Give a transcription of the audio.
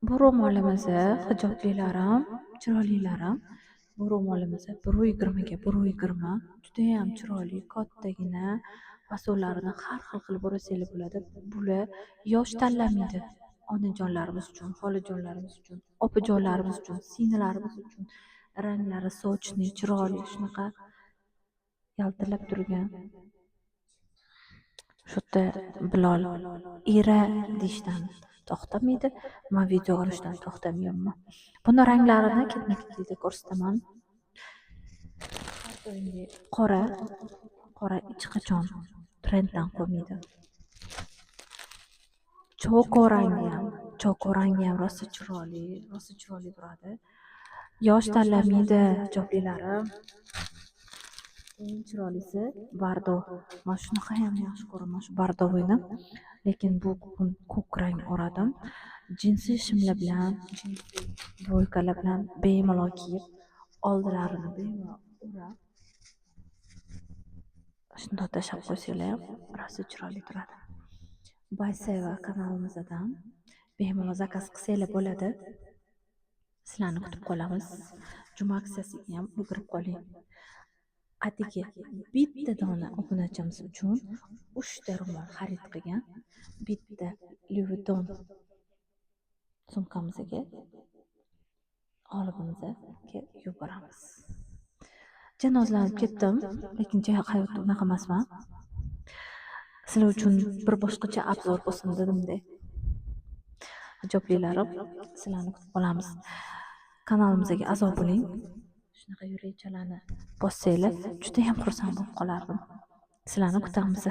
Bu ro'molimiz, hijoblilarim, chiroylilarim. Bu ro'molimiz 1,20 ga 1,20, judayam chiroyli, kattagina, fasonlarini har xil qilib o'rasanglar bo'ladi. Bular yosh tanlamaydi. Onajonlarimiz uchun, xolajonlarimiz uchun, opajonlarimiz uchun, singillarimiz uchun ranglari сочный, chiroyli, shunaqa yaltirab turgan. Shu yerda Bilol "Ira" deyishdan to'xtamaydi. Man video olishdan to'xtamayapman. Buni ranglarini ketma-ketlikda ko'rsataman. Har doimgi qora, qora hech qachon trenddan qolmaydi. Choco rangi ham, choco rangi ham rosa chiroyli, rosa chiroyli turadi. Yosh tanlamaydi, hijoblilarim. Eng chiroylisi бордо. Man shunaqa ham yaxshi ko'raman shu бордовый ni. Lekin bu kun ko'k rang oradim. Jinsi shimlar bilan, jinsi двойка lar bilan bemalol kiyib, oldilarini bemalol o'rab, shundoq tashlab qo'ysanglar ham rosa chiroyli turadi. Bayseva kanalimizdan bemalol заказ qilsanglar bo'ladi. Sizlarni kutib qolamiz. Juma aksiyasiga ham ulgurib qoling. Atigi bitta dona obunachimiz uchun 3 ta ro'mol xarid qilgan bitta Louis Vuitton sumkamizga g'olibimizga yuboramiz. Janozlanib ketdim, lekin hayotda unaqa emasman. Sizlar uchun bir boshqacha обзор bo'lsin dedimda. Hijoblilarim, sizlarni kutib qolamiz. Kanalimizga a'zo bo'ling. Shunaqa yurakchalarni bossanglar, judayam xursand bo'lib qolardim. Sizlarni kutamiz.